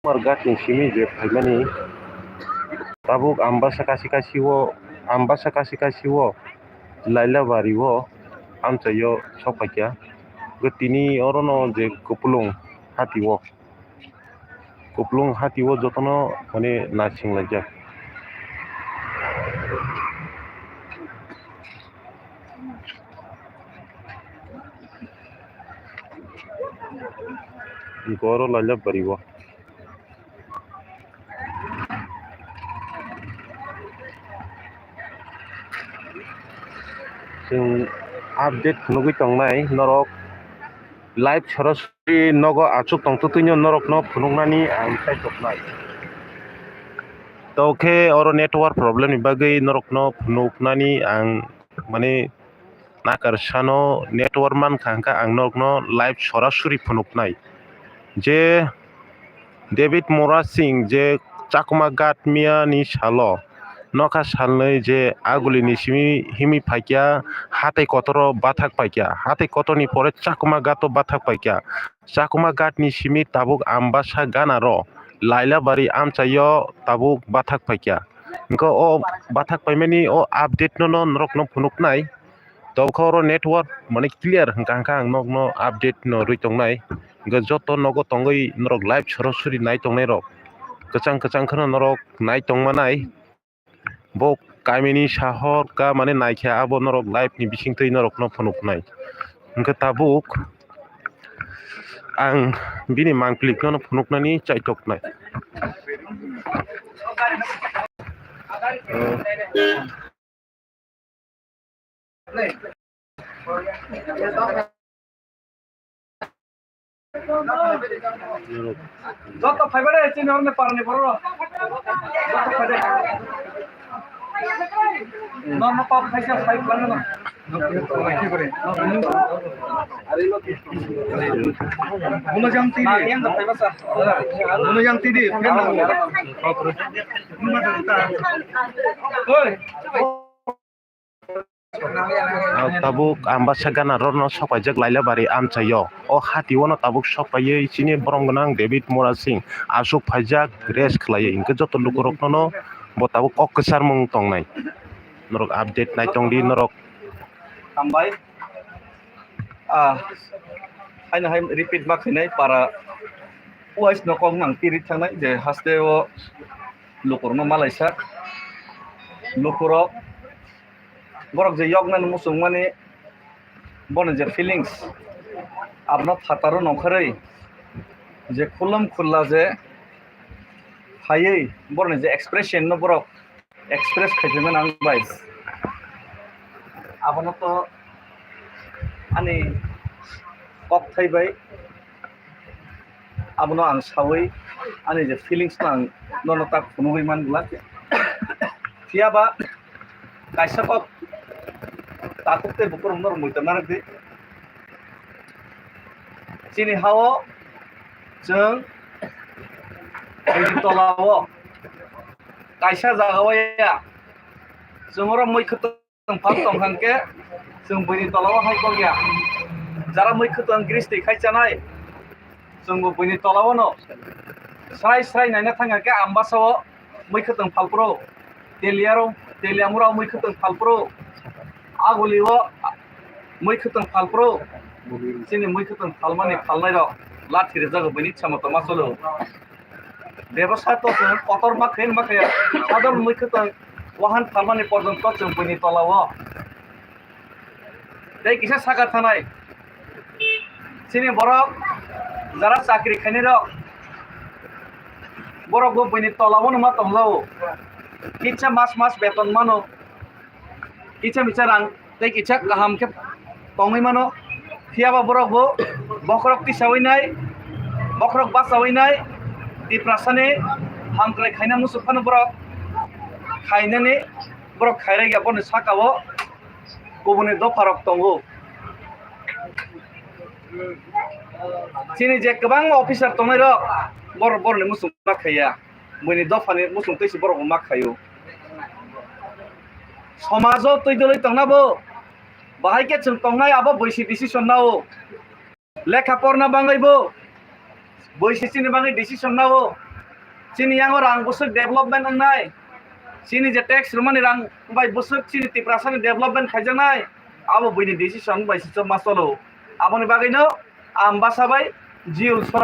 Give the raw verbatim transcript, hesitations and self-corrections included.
Margat ni simi je phaimani tabuk Ambasa kasi kasi o, Ambasa kasi kasi o Lailabari o amchaio sokphaikha. Tini orono je kupulung hati o, kupulung hati o jotono mane naising laijak. Goro Lailabari o. Chwng update phunugwi tongnai norok live sorasori nogo achuk tongtwtwino norokno phunuknani ang kaichoknai. Tokhe oro network problem ni bagwi norokno phunuknani ang mane nakarsano network mankha hwnkhe ang norokno live sorasori phunuknai je David Murasing je Chakma Ghat miya ni salo nokha salnwi je aguli ni simi himwi phaikya, hatai kotoro bathak paikya, hatai kotorni pore Chakma Ghat o bathak paikya, Chakma Ghat ni simi tabuk Ambasa ganaro Lailabari amchaio tabuk bathak paikya. Hwnkhe o bathak paimani o update no norokno phunuknai. Tobokhe oro network mane clear hwnkha hwnkhe ang nokno update no rwi tongnai. Hwnkhe joto nogo tongwi norok live sorasori nai tongnai rok kwchang kwchang kheno norok nai tongmanai. Bo kamini sahor ka mane naikhe abo norok live ni bisingtwi norokno phunuknai. Hwnkhe tabuk ang bini mangpili no phunuknani chaitoknai. Joto phaiba de, chini orne parni borok. Joto phai de. Norma pap khaisa phai plano na. Buno jang tidi. Buno jang tidi. Oi. Ah, tabuk Ambasa ganarorno sokpaijak Lailabari amchaio. O hati ono tabuk sokpaiwi chini borom gwnang David Murasing aswk phaijak rest khlaiwi. Hwnkhe joto lukurokno bo tabuk kok kwcharmung tongnai. Norok update nai tongdi norok. Hambai. Ah, haino hai repeat ma khainai para wise no kok nang tiri thangnai je haste o lukurokno malaisa. Lukurok borok je yoknani muchungmani, boni je feelings, abono phataro nongkharwi je khulum khulla je phaiwi boroni je expression no borok express khaiphaimani ang bai. Abono to ani kokthai bai abono ang sawi ani je feelings no ang nono tak phunugwi man glak. Phiya ba kaisa kok takhuk tei bukurok norok muitor narwk di. Chini ha-o chwng buini tola-o kaisa jaga-o ya, chwng oro mui khwtwng phal tong kha hwnkhe chwng buini tola-o hai kok ya. Jara mui khwtwng gristi khai chanai, chwngbo buini tola-o no srai srai naina thang kha hwnkhe Ambasa-o mui khwtwng phalphuru, Teliaro, Teliamura mui khwtwng phalphuru, Agulio mui khwtwng phalphuru, chini mui khwtwng phalmani phalnairok lathi rwjago buini ichha moto ma cholo. Bebasa to chwng kotor ma khe ma khe sador mui khwtwng wahan phalmani porjonto chwng buini tolao. Tei kisa saka thanai, chini borok jara chakri khainai rok, borok bo buini tolao no ma tonglao, kisa mas mas beton mano, kisa misa rang tei kisa kaham khe tongwi mano. Phiya ba borok bo bokhorok tisawi nai, bokhorok bachawi nai, Tiprasani hamkrai khaina muchung phano borok khainani borok khairaiya boni sakao kubuni dopharok tongo. Chini je kwbang officer tongnai rok bor-, boroni muchung ma khaiya, buini dophani muchung tei se borok ma khaio. Somajo twi dwlwi tongna bo, bahai khe chwng tongnai abo buisi decision nao. Lekha porna bangwi bo buisi chini bagwi decision nao. Chini yango rang bwswk development wngnai, chini je tax rwmani rang bai bwswk chini Tiprasani development khaijaknai, abo buini decision bai se ma cholo. Aboni bagwino Ambasa bai Jiul